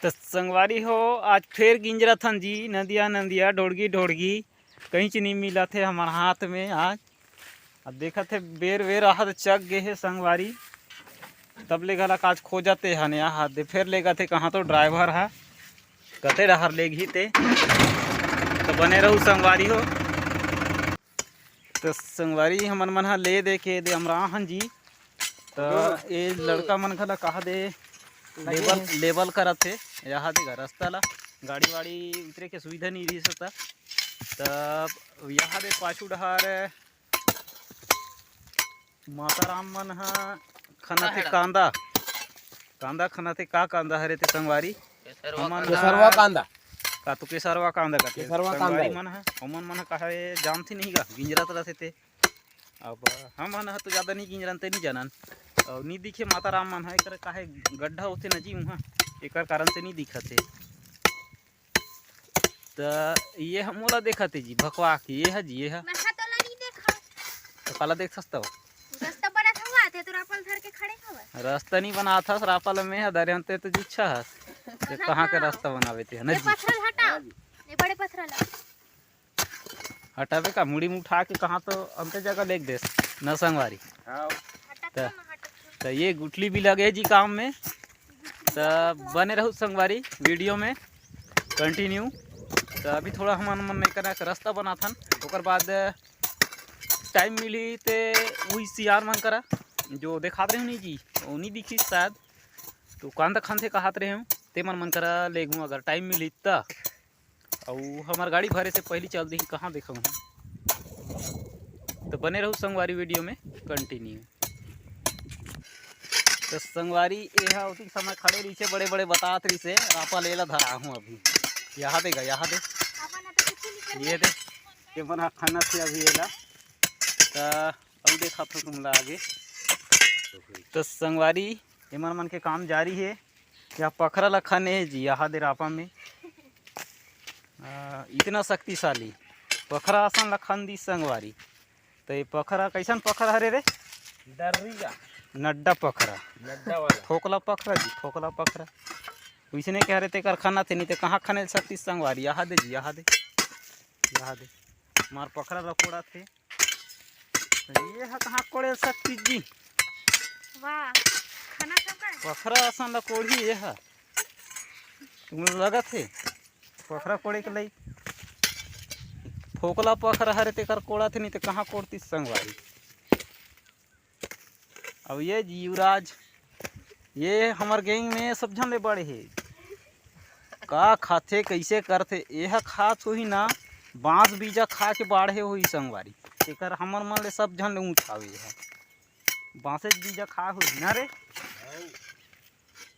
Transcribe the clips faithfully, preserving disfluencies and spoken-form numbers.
त संगवारी हो, आज फेर गिंजरत हन जी, नदिया नदिया, ढोड़गी ढोड़गी, कहीं च नहीं मिलत हे हमर हाथ में आज। अब देखत हे बेर वेर आहत चक गे हे संगवारी, तब ले घला आज खोजत हे हन यहाँ दे, फेर लेगत हे कहाँ तो ड्राइवर हा, कते डहर लेगही ते। तो बने रहू संगवारी हो। तो संगवारी हमन मन ह ले दे के दे अमरा हन जी। तो ये लड़का मन घला कहा दे लेवल, लेवल करत हे। यहाँ दे गा रस्ता ला, गाड़ी वाड़ी उतरे के सुविधा नहीं रही सकता। तब यहाँ दे पाछू डहार माताराम मन ह खनत हे कांदा, कांदा खनत हे। का कांदा हरे ते संगवारी? हमन केसरवा कांदा। का तो केसरवा कांदा कथे केसरवा कांदा संगवारी हे। मन ह, ओमन मन ह कहा जानथे नहीं गा, गिंजरत रथे ते। अब हमन ह तो ज्यादा नहीं गिंजरन ते नहीं जानन। और नहीं दिखे माताराम मन ह, एकर काहे गड्ढा होथे न जी उहाँ, एकर कारण से नहीं दिखत हे। त ये ह मोला देखत हे जी भकवा के, ये ह जी, ये ह। मैं हा तोला नहीं देखा। तो काला देख सकता हो? रस्ता बनत हवा, ते तो रापल धर के खड़े हवा। रस्ता नहीं बनात हस, रापल में ह धरे हन, ते तो जुच्छा हस। जे कहाँ के रस्ता बनावे ते ह न ये जी। पथरा हटा, ये बड़े पथरा ला। हटावे का, मुड़ी में उठा के कहाँ तो अंते जगह लेग देस न संगवारी। हाँ। हटत त, ना, हटत ना। त ये गुठली भी लगे जी काम में। त बने रहू संगवारी वीडियो में कंटिन्यू। त अभी थोड़ा हमन मन एक रस्ता बनाथन, ओकर बाद टाइम मिली ते वही सियार मन करा जो देखात रहे नहीं जी, वो नहीं दिखी शायद। तो कांदा खनथे कहात रहे हूँ, ते मन मन करा लेगू अगर टाइम मिली त। अउ हमर गाड़ी भरे से पहली चल देही, कहाँ देखा हूँ। तो बने रहू संगवारी वीडियो में कंटिन्यू। तो संगवारी ये हा उसी समय खड़े रहिसे, बड़े बड़े बतात रहिसे, रापा लेला धरा हूँ अभी। यहाँ दे गा, यहाँ दे, ये दे, ये मन हा खनत हे अभी एला। त अउ देखा थो तुमला आगे। तो संगवारी, एमन मन के काम जारी हे। या पखरा ला खने हे जी, यहाँ दे रापा में। आ, इतना शक्तिशाली पखरा असन ला खन दी संगवारी। तो ये पखरा कैसन पखरा हरे रे? दर्री का। नड्डा पखरा। नड्डा वाला। फोकला पखरा जी, फोकला पखरा। वैसने के हरे तेकर खनत हे, नहीं ते कहाँ खने सकती संगवारी। यहाँ दे जी, यहाँ दे, यहाँ दे। मार पखरा ला कोड़त हे। ये हा कहाँ कोड़े सकती जी? वाह, खाना सब का है? पखरा असन ला कोड़ही ये हा। तुम लगत हे पखरा कोड़े के लई। फोकला पखरा हरे तेकर कोड़त हे, नहीं ते कहाँ कोड़ती संगवारी। अब ये जी युवराज, ये हमर गैंग में सब झन ले बड़े हे। का खाथे, कैसे करथे, एह खात होही ना, बांस बीजा खा के बाढ़े होही संगवारी। एकर हमर मन ले सब झन ले ऊंच हावे एह। बांसे बीजा खा होही ना रे,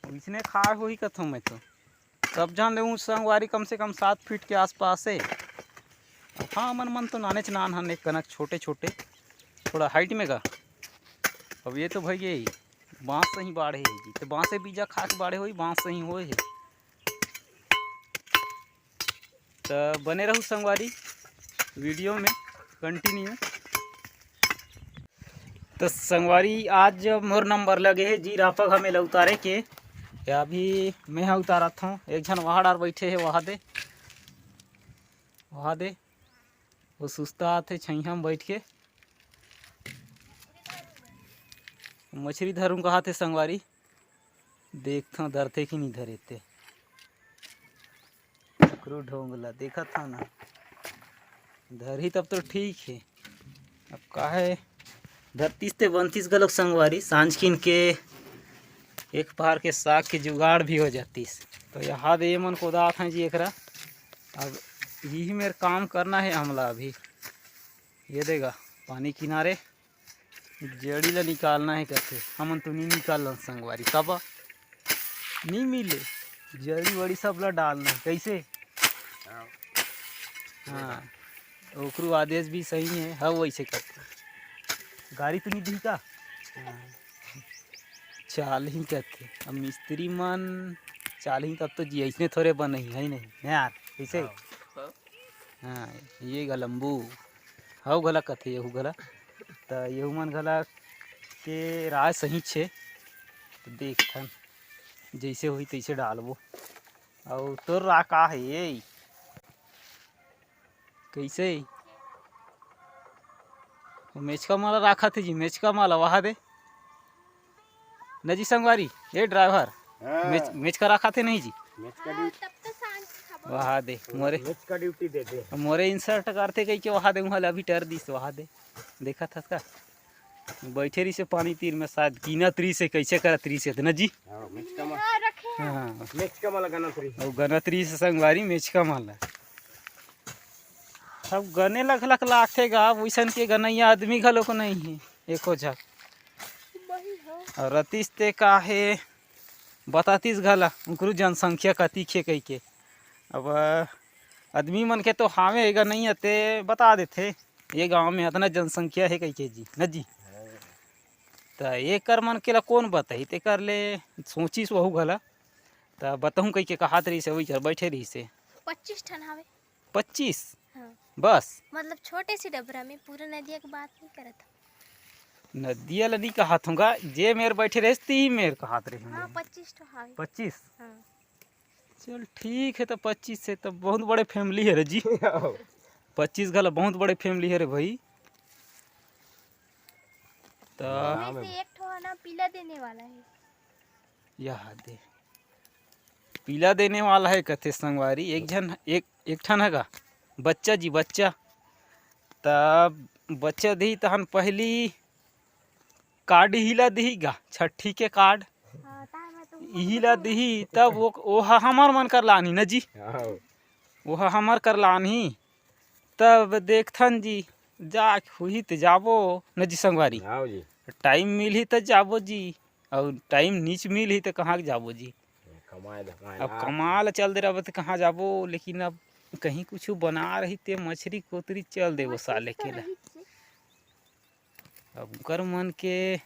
इसने खा होही कथों मैं तो। सब झन ले ऊंच संगवारी, कम से कम सात फीट के आसपास हे। अब हाँ, हमर मन तो नानेच नान हन, एक कनक छोटे छोटे, थोड़ा हाइट में गा। अब ये तो भई ये बांस सही बाढ़े हे जी, तो बांसे बीजा खा के बाढ़े होही, बांस सही होए हे। त बने रहू संगवारी वीडियो में कंटिन्यू। तो संगवारी, आज मोर नंबर लगे हे जी रापा घमेला उतारे के। या अभी मैं हा उतारत हूँ, एक झन वहाँ डार बैठे हे, वहाँ दे, वहाँ दे, वो सुस्ता आथे छैया में बैठ के। मछरी धरूं कहा थे संगवारी, देखथों धरथे कि नहीं धरे ते। ओकरो ढोंग ला देखत हव ना, धरही तब तो ठीक हे। अब काहे धरतीस ते बनतीस घलोक संगवारी, सांझ किन के एक पार के साग के जुगाड़ भी हो जातीस। तो यहाँ दे मन कोदात हैं जी एकरा। अब यही मेर काम करना है हमला अभी। ये देगा पानी किनारे जड़ी ला निकालना है कथे, हमन तो नहीं निकालन संगवारी, काबर नहीं मिले, जड़ी वड़ी सब ला डालना है। कैसे? हाँ, ओकरो आदेश भी सही है, हाँ वैसे करते। गाड़ी तो नहीं दी का? हाँ। चाल ही करते। अब मिस्त्री मन चाल ही तब तो जी ऐसने थोड़े बनही, है नहीं? नहीं यार, कैसे? हाँ। हाँ, ये गलम्बू, हव घला कथे, यहू घला। त यहू मन घला के राय सही छे। त देखथन, जैसे होही तैसे डालबो। अउ तोर रा का हे ये? कइसे? वो मेचका माला राखत हे जी, मेचका माला वहा दे। न जी संगवारी, ये ड्राइवर, हाँ। मेच-, मेचका राखत हे नहीं जी? मेचका हाँ, ड्यूटी। तब तो सांझ खाबो। वहा दे, मोरे, मेचका ड्यूटी दे दे। मोरे इंसल्ट करथे कहिके वहा दे, उहाँ ले अभी टर दिस, वहा दे। देखत हस का? बइठे रहिसे पानी तीर में, शायद गिनत रहिसे, कइसे करत रहिसे, न जी? हाँ, मेचका मा-, हाँ, रखे हैं। हाँ। मेचका माला गनत रहिसे। अउ गनत रहिसे संगवारी, मेचका माला। अब गने लख लख लागथे गा, वइसन के गनइया आदमी घलो को नहीं हे, एको झक। वही हो। अउ रतिस ते का हे, बतातिस घला, उकरू जनसंख्या कतिक हे कहिके। अब आदमी मन के तो हावे गा नहीं हे, ते बता देथे। ये गांव में अतना जनसंख्या हे कहिके जी, न जी? त एकर मन के ला कोन बताही, तेकर ले सोचिस वहू घला। त बताहूं कहिके कहात रहिसे, वही कर बइठे रहिसे। पच्चीस ठन हावे। पच्चीस? हाँ। बस? मतलब छोटे से डबरा में, पूरा नदिया के बात नहीं करत हूँ। नदिया ला नहीं कहत हूँ गा, जे मेर बइठे रहिस, ती मेर कहात रहिस हाँ, हूँ। पच्चीस ठो हावे। पच्चीस? हाँ। चल ठीक हे, त पच्चीस हे त बहुत बड़े फैमिली हे रे जी। पच्चीस घला बहुत बड़े फैमिली हे रे भाई। त हाँ, ओमे से एक ठो है ना, पीला देने वाला है। यहा दे, पीला देने वाला है कथे संगवारी। एक झन, एक, एक ठन हे गा बच्चा जी, बच्चा। त बच्चा दिही तहन पहली कार्ड इहिला दिही गा, छट्ठी के कार्ड। हाँ, तार में तो इहिला दिही, तब वो, ओहा हमर मन कर लानही न जी। हाँ। ओहा हमर कर लानही, तब देखथन जी, जा हुई त जाबो न जी संगवारी। हाँ जी। टाइम मिलही त जाबो जी, अउ टाइम नीच मिलही त कहाँ के जाबो जी? कमाए धमाए अब ला। कमाए ला चल दे रहबो त कहाँ जाबो, लेकिन अब कहीं कुछ बना रही ते मछरी कोतरी चल देबो मछरी साले तो के ला। रही थी। अब उनकर मन के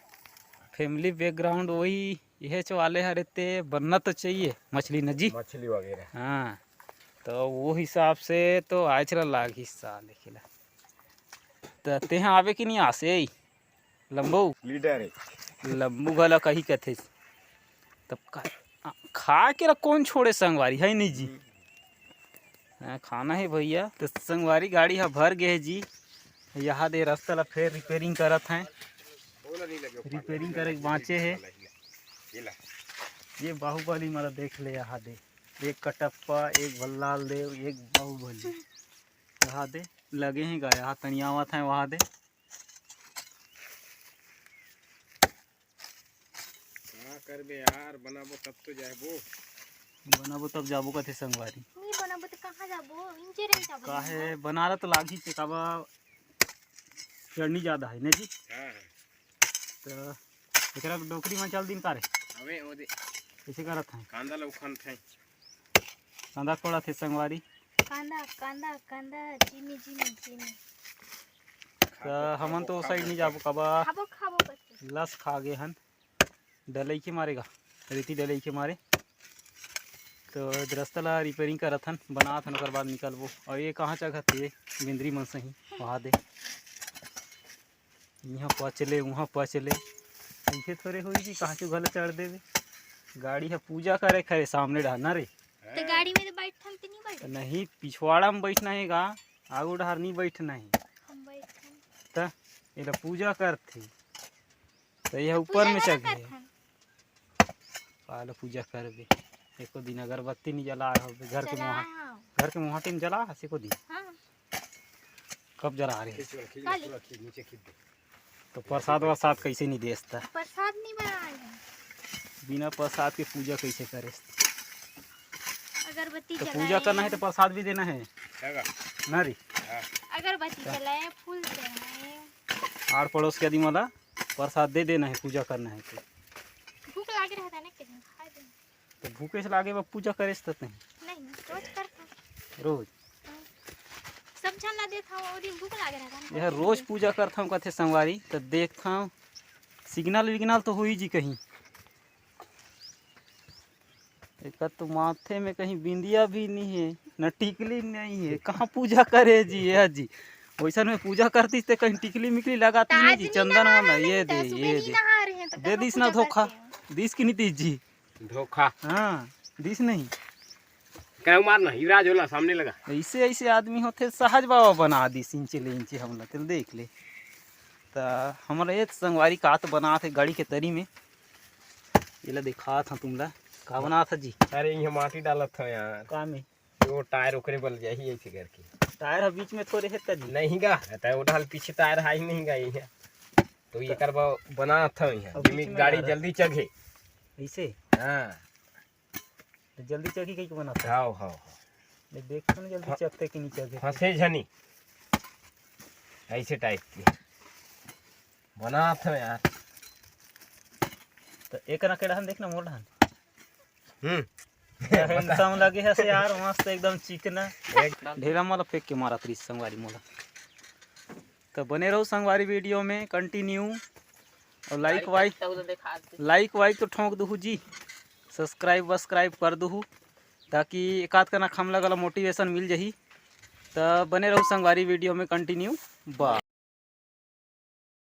फैमिली बैकग्राउंड वही, यह जो वाले हरे ते बनना तो चाहिए मछली न जी। मछली वगैरह। हाँ, तो वो हिसाब से तो आए चला लाग हिस्सा लेके ला। त तेहा आवे कि नहीं आसे लंबू? लीडर है। लंबू घला कही कथे। तब का, आ, खा के ला कौन छोड़े संगवारी, है नहीं जी? हम्म। हाँ, खाना है भैया। तो संगवारी गाड़ी हा भर गए है जी। यहाँ दे रास्ता ला फेर रिपेयरिंग करत हैं। रिपेयरिंग करे के बाँचे है। ये बाहुबली माला देख ले, यहाँ दे एक कटप्पा, एक भल्लाल देव, एक बाहुबली। यहाँ दे लगे हैं गा, यहाँ तनियावत हैं, वहाँ दे। का करबे यार, बनाबो तब तो जाबो। बनाबो तब जाबो कथे संगवारी। नहीं बनाबो तो कहाँ जाबो? इंचे रह जाबो। काहे बनारा तो लागही ते काबा चढ़नी ज्यादा है ने जी? हाँ, हाँ। तो एकरा डोकरी में चल दिन का रे? अबे वो दे। कैसे करत हैं? कांदा लौखन थे। कांदा कोड़ा थे संगवारी। कांदा, कांदा, कांदा, जीमी, जीमी, जीमी। त हमन तो ओ side नहीं जाबो काबा। खाबो, खाबो करके। लस खा गे हन। डलई के मारे गा, रेती डलई के मारे। तो दे रस्ता ला रिपेयरिंग करत हन, बनात हन, ओकर बाद निकलबो। और ये कहाँ चघत हे? बिंदरी मन सही, वहाँ दे। इहाँ पचले, उहाँ पचले, इहे थोरे होई जी, कहाँ चो घला चढ़ देबे। गाड़ी ह पूजा करे खरे सामने डहर ना रे। तो गाड़ी में तो बैठन तो नहीं बैठ। नहीं, पिछवाड़ा में बैठना है गा, आगू डहर नहीं बैठना है। हम बैठन। त एला पूजा करथे, त यह तो ऊपर पूजा में काला चढ़ गए। करथन? काला पूजा करबे, एको दिन अगरबत्ती नहीं जला हो घर के जला मुहा, हाँ। घर के मुहाटी में जला हस एको दिन? हाँ। कब जला रहे? खींच, खींच, काली। पूरा खींच, नीचे खींच दे। तो प्रसाद वरसाद कैसे नहीं देस त? प्रसाद नहीं बनाए हैं। बिना प्रसाद के पूजा कैसे करे? अगरबत्ती तो पूजा जलाए करना है हैं। तो प्रसाद भी देना है। हैगा। ना रे? हाँ। अगरबत्ती हाँ। जलाए, फूल चढ़ाए। आड़ पड़ोस के आदमी वाला प्रसाद दे देना है, पूजा करना है तो। भूख लागे रहता है ना, कितनी खा दे। तो भूखे से लागे बा पूजा करे से तते? नहीं, रोज करता हूँ। रोज? हाँ। सब झन ला देत हूँ, वो दिन भूख लागे रहता है ना। यह रोज पूजा करता हूँ कथे संगवारी, तो देखता हूँ सिग्नल विग्नल तो हुई जी कहीं। एकर तो माथे में कहीं बिंदिया भी नहीं है, न टिकली नहीं है, कहाँ पूजा करे जी, यह जी। वैसन में पूजा करती ते कहीं टिकली मिकली लगाती नहीं जी, ताज नहीं चंदन नहा वाला, रहे ये हैं, दे, तो सुबह ये नहीं दे। नहा रहे हैं, तो दे कहाँ दिस ना पूजा धोखा, करते हैं? दिस कि नहीं दिस जी? धोखा। हाँ, दिस नहीं। करऊ मार ना, युवराज ओला सामने लगा। ऐसे ऐसे आदमी होथे, सहज बाबा बना दिस इंचे ले इंचे हमला, तेल देख ले। त हमर ए संगवारी का त बनात हे गाड़ी के तरी में, एला दिखात हंव तुमला। का बनात ह जी? अरे, इहाँ माटी डालत हंव यार। का में? वो टायर ओकरे बल जाही ऐसे करके। टायर ह बीच में थोड़े हे त जी। नहीं गा, त वो डाल पीछे टायर हाई नहीं गा इहाँ। तो ये करबा बनात हंव इहाँ, अब बीच जिमी में गाड़ी डाला। जल्दी चघे। ऐसे? हाँ। तो जल्दी चघी कहिके बनात हंव। हाव, हाव, हाव। ले देख तो ना जल्दी हाँ। चघथे कि नहीं चघे। फंसे झनी। ऐसे टाइप के। बनात हंव यार। तो एक ना के डहन देख ना मोर डहन। हम्म। Handsome लगे हस यार, मस्त एकदम चिकना। एक ढेला मोला फेंक के मारत रहिस संगवारी मोला। तो बने रहू संगवारी video में continue। और like वाइक, like वाइक तो ठोंक दुहू जी, subscribe वस्क्राइब कर दुहू, ताकि एकाध कना खमला गला motivation मिल जाही। तो बने रहू संगवारी video में continue। Bye।